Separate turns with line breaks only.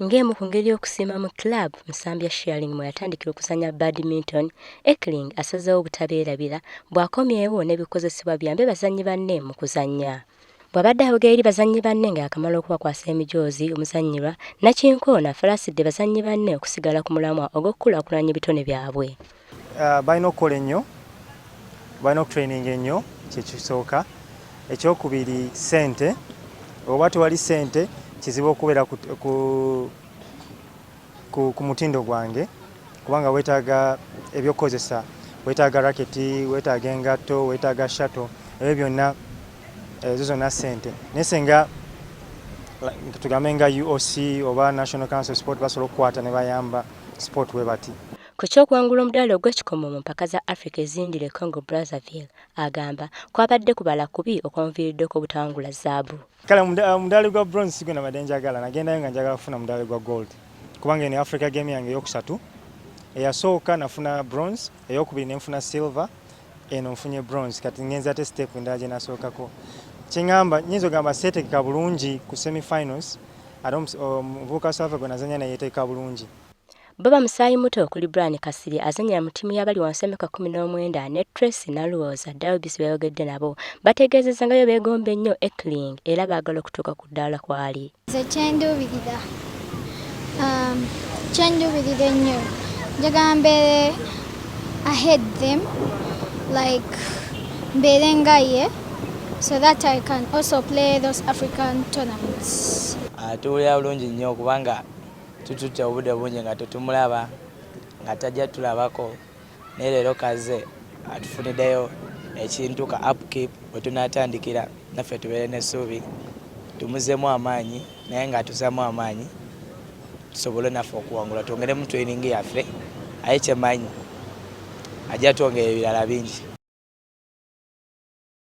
Ng'emu ku ngeri y'okusiima mu club Nsambya Sharing mwe yatandikira okuzannya badminton, Ekling asazeewo obutabeerabira bw'akomyewo n'ebikozesebwa biyambe bazannyi banne mu kuzannya. Bw'abadde ayogera eri bazannyi banne nga yakamala okubakwasa emijoozi omuzannyirwa, Nakinkoona afalaasidde bazannyi banne okusigala ku mulamwa ogw'okukulaakulanya ebitone byabwe.
Balina okukola ennyo, balina okutraininga ennyo, kyekisooka. Ekyokubiri, ssente. Oba tewali ssente, kizibu okubeera ku mutindo gwange, kubanga weetaaga ebyokukozesa, weetaaga racket, weetaaga engatto, weetaaga shuttle, ebyo byonna, ezo zonna ssente. Naye senga tugambe nga UOC oba National Council of Sport basobola okukwata ne bayamba sport we bati.
Ku ky'okuwangula omudaali ogw'ekikomo mu mpaka za Africa eziyindira e Congo Brazzaville, agamba kwabadde kubala kubi okwamuviiriddeko obutawangula zaabu.
Kale omudaali gwa bronze sigwe nabadde njagala. Nagendayo nga njagala kufuna mudaali gwa gold, kubanga eno Africa Game yange eyokusatu. Eyasooka nafuna bronze, eyokubiri nenfuna silver, eno nfunye bronze. Kati ngenza ate step endala gye nasookako. Kyeŋŋamba, nyinza ogamba seetegeka bulungi ku semifinals, ate omuvubuka South Africa gwe nazanya naye yeetegeka bulungi.
Bo bamusaayi muto okuli Brian Kasirye azannyira mu ttiimu y'abali wansi w'emyaka 19 ne Tracy Naluwooza, WBC beyayogedde nabo bategeezezza nga bwe beegomba ennyo Ekling era baagala okutuuka ku ddaala kw'ali.
Nze kyenduubirira ennyo, njagala mbeere ahead them, like mbeere nga ye, so that I can also play those African tournaments.
Tuwulira bulungi nnyo kubanga tututte obudde bungi nga tetumulaba, nga tajja tulabako, naye leero kaze atufuniddeyo ekintu ka upkeep bwe tunaatandikira naffe tubeere n'essuubi, tumuzeemu amaanyi, naye ng'atuzaamu amaanyi tusobole naffe okuwangula, twongeremu training yaffe. Aye kyemanyi ajja twongera ebirala bingi.